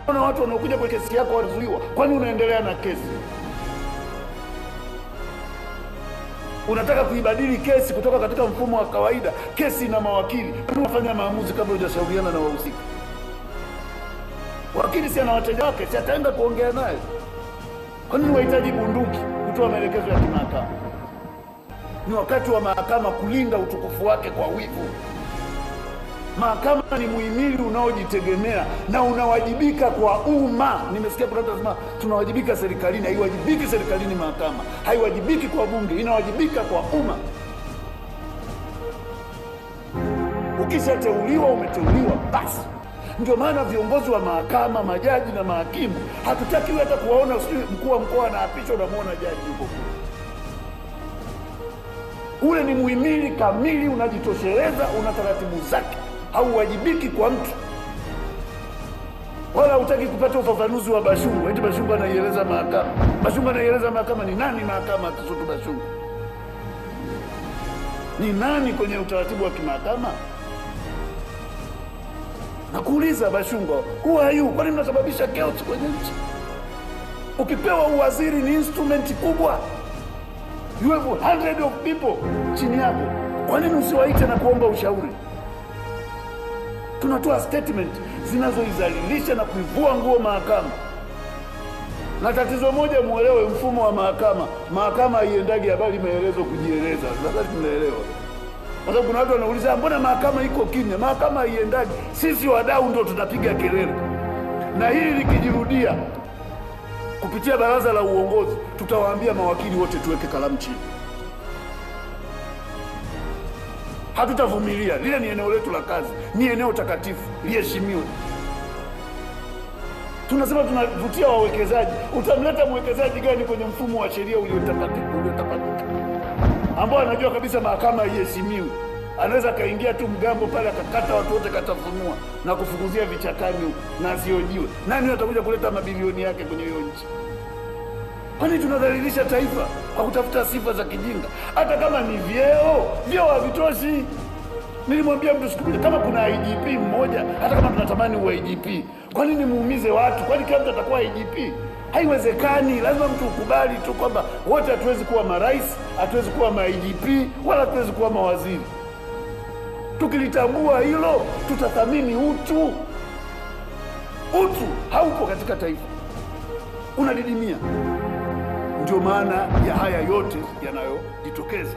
Kuna watu wanaokuja kwa kesi yako wanazuiwa. Kwani unaendelea na kesi? Unataka kuibadili kesi kutoka katika mfumo wa kawaida, kesi na mawakili. Unafanya maamuzi kabla hujashauriana na wahusika. Wakili si ana wateja wake, si ataenda kuongea naye. Kwa nini wahitaji bunduki kutoa maelekezo ya kimahakama? Ni wakati wa mahakama kulinda utukufu wake kwa wivu. Mahakama ni muhimili unaojitegemea na unawajibika kwa umma. Nimesikia kuna watu wanasema tunawajibika serikalini. Haiwajibiki serikalini mahakama, haiwajibiki kwa bunge, inawajibika kwa umma. Ukishateuliwa umeteuliwa basi. Ndio maana viongozi wa mahakama, majaji na mahakimu hatutaki hata kuwaona. Sijui mkuu wa mkoa anaapishwa, unamuona jaji yuko kule. Ule ni muhimili kamili, unajitosheleza, una taratibu zake. Hauwajibiki kwa mtu. Wala hutaki kupata ufafanuzi wa Bashungwa. Eti Bashungwa anaieleza mahakama. Bashungwa anaieleza mahakama ni nani? Mahakama Kisutu Bashungwa ni nani kwenye utaratibu wa kimahakama? Nakuuliza Bashungwa, who are you? Kwani mnasababisha chaos kwenye nchi? Ukipewa uwaziri ni instrument kubwa. You have hundred of people chini yako. Kwa nini usiwaite na kuomba ushauri? Tunatoa statement zinazoizalilisha na kuivua nguo mahakama. Na tatizo moja muelewe, mfumo wa mahakama. Mahakama haiendagi habari maelezo kujieleza. Sasa tunaelewa. Kwa sababu kuna watu wanauliza mbona mahakama iko kimya? Mahakama haiendagi. Sisi wadau ndio tutapiga kelele. Na hili likijirudia kupitia baraza la uongozi, tutawaambia mawakili wote tuweke kalamu chini. Hatutavumilia. Lile ni eneo letu la kazi, ni eneo takatifu, liheshimiwe. Tunasema tunavutia wawekezaji. Utamleta mwekezaji gani kwenye mfumo wa sheria uliotapatika, ambao anajua kabisa mahakama haiheshimiwi? Anaweza kaingia tu mgambo pale akakata watu wote, katafunua na kufukuzia vichakani huko na asiojiwe. Nani atakuja kuleta mabilioni yake kwenye hiyo nchi? Kwani tunadhalilisha taifa kwa kutafuta sifa za kijinga? Hata kama ni vyeo, vyeo havitoshi. Nilimwambia mtu siku moja, kama kuna IGP mmoja, hata kama tunatamani uwe IGP, kwa nini muumize watu? Kwani kila mtu atakuwa IGP? Haiwezekani. Lazima mtu ukubali tu kwamba wote hatuwezi kuwa marais, hatuwezi kuwa ma IGP, wala hatuwezi kuwa mawaziri. Tukilitambua hilo, tutathamini utu. Utu haupo katika taifa, unadidimia. Ndio maana ya haya yote yanayojitokeza.